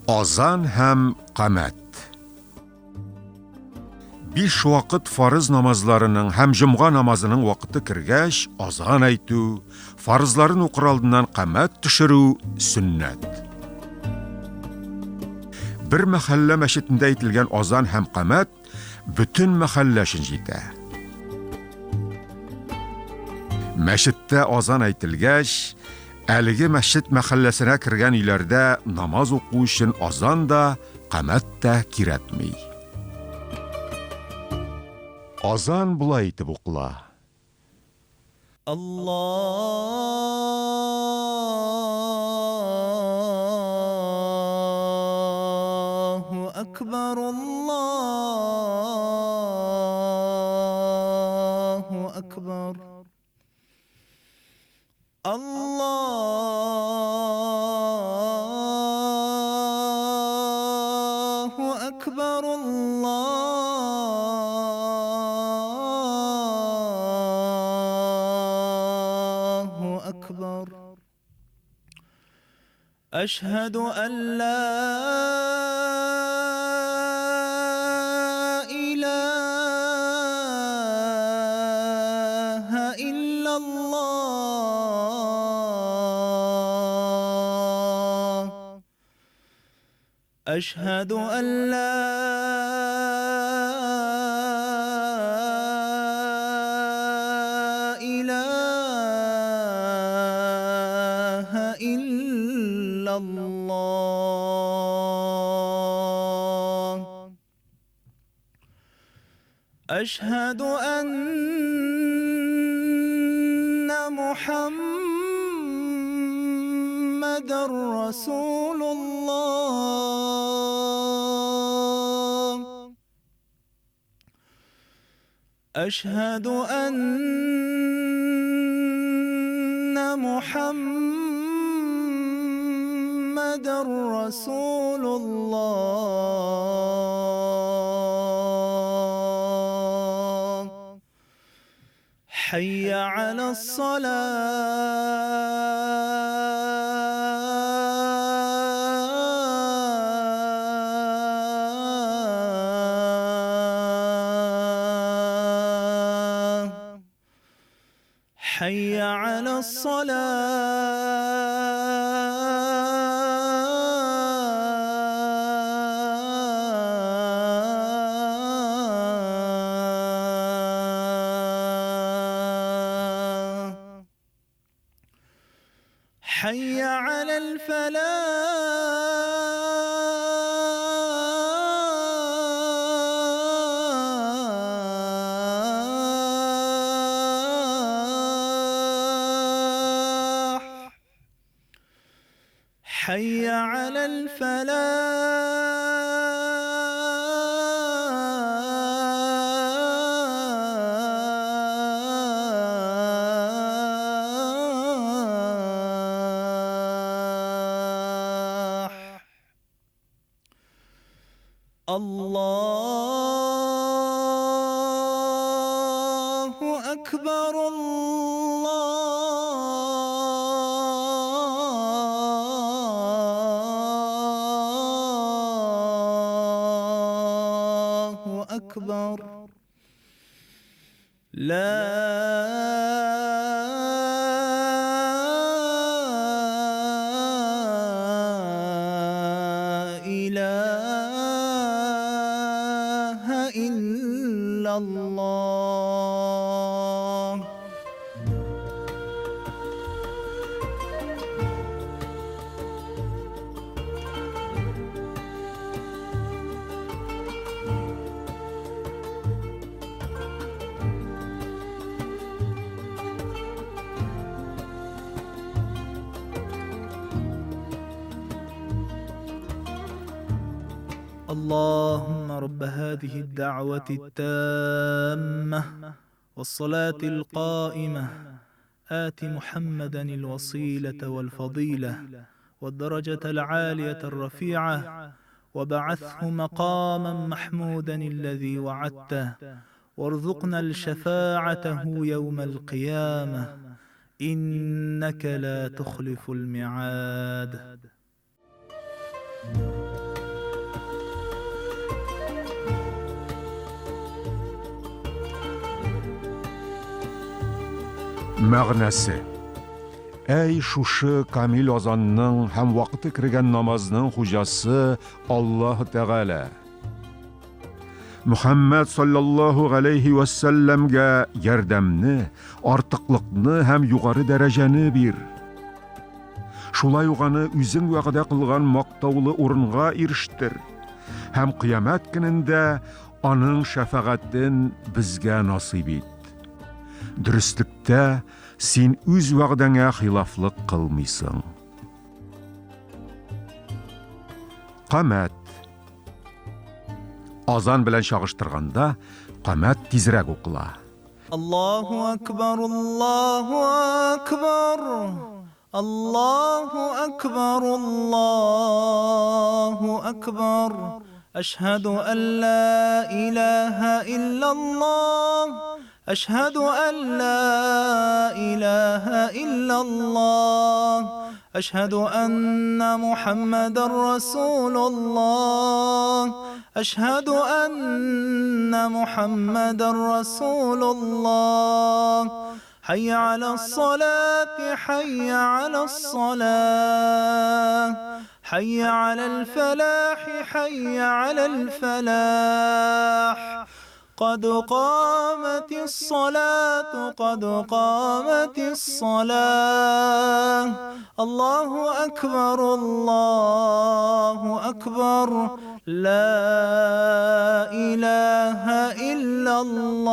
Азан һәм камәт. Биш вакыт фарыз намазларының һәм җомга намазының вакыты кергәч, азан әйтү, фарызларын укыр алдыннан камәт төшерү сөннәт. Бер мәхәллә мәчетендә әйтелгән азан һәм камәт бөтен мәхәллә өчен җитә. Мәчеттә азан әйтелгәч, әлеге мәчет мәхәлләсенә кергән өйләрдә намаз уку өчен азан да, камәт тә кирәкми. Азан болай итеп укыла. Аллаһу әкбәр, Аллаһу әкбәр. Аллаһу әкбәр, Аллаһу әкбәр. Әшһәду ән ла илаһа иллаллаһ. Әшһәду ән ла илаһа иллаллаһ. Әшһәду әннә Мухаммадан Расулуллаһ. Әшһәду әннә Мухаммадан Расулуллаһ. Хәйя галәс-салаһ. Хәйя галәс-салаһ. Хәйя галәл-фәлаһ. Хәйя галәл-фәлаһ. Аллаһу әкбәр, Аллаһу әкбәр. Ла илаһа иллаллаһ. اللهم رب هذه الدعوة التامة والصلاة القائمة آت محمدا الوسيلة والفضيلة والدرجة العالية الرفيعة وبعثه مقاما محمودا الذي وعدته وارزقنا الشفاعته يوم القيامة إنك لا تخلف الميعاد. Мәгънәсе. Әй шушы камил азанның һәм вакыты кергән намазның хуҗасы Аллаһ Тәгалә! Мөхәммәд саллаллаһу галәйһи вә сәлләмгә ярдәмне, артыклыкны һәм югары дәрәҗәне бир. Шулай ук аны үзең вәгъдә кылган мактаулы урынга ирештер һәм кыямәт көнендә аның шәфәгатен безгә насыйп ит. Дөреслектә, син үз вәгъдәңә хилафлык кылмыйсың. Камәт. Азан белән чагыштырганда, камәт тизрәк укыла. Аллаһу акбар, Аллаһу акбар, Аллаһу акбар, Аллаһу акбар. Әшһәду ан ла илаһа иллаллаһ. Әшһәду ан ла илаһа иллаллаһ. Әшһәду анна Мухаммадан расулуллаһ. Әшһәду анна Мухаммадан расулуллаһ. Хәйя аляс-салати, хәйя аляс-салах. Хәйя алял-фәлахи, хәйя алял-фәлах. Кад каматис-салату, кад каматис-салах. Аллаһу акбар, Аллаһу акбар. Ла илаһа иллаллаһ.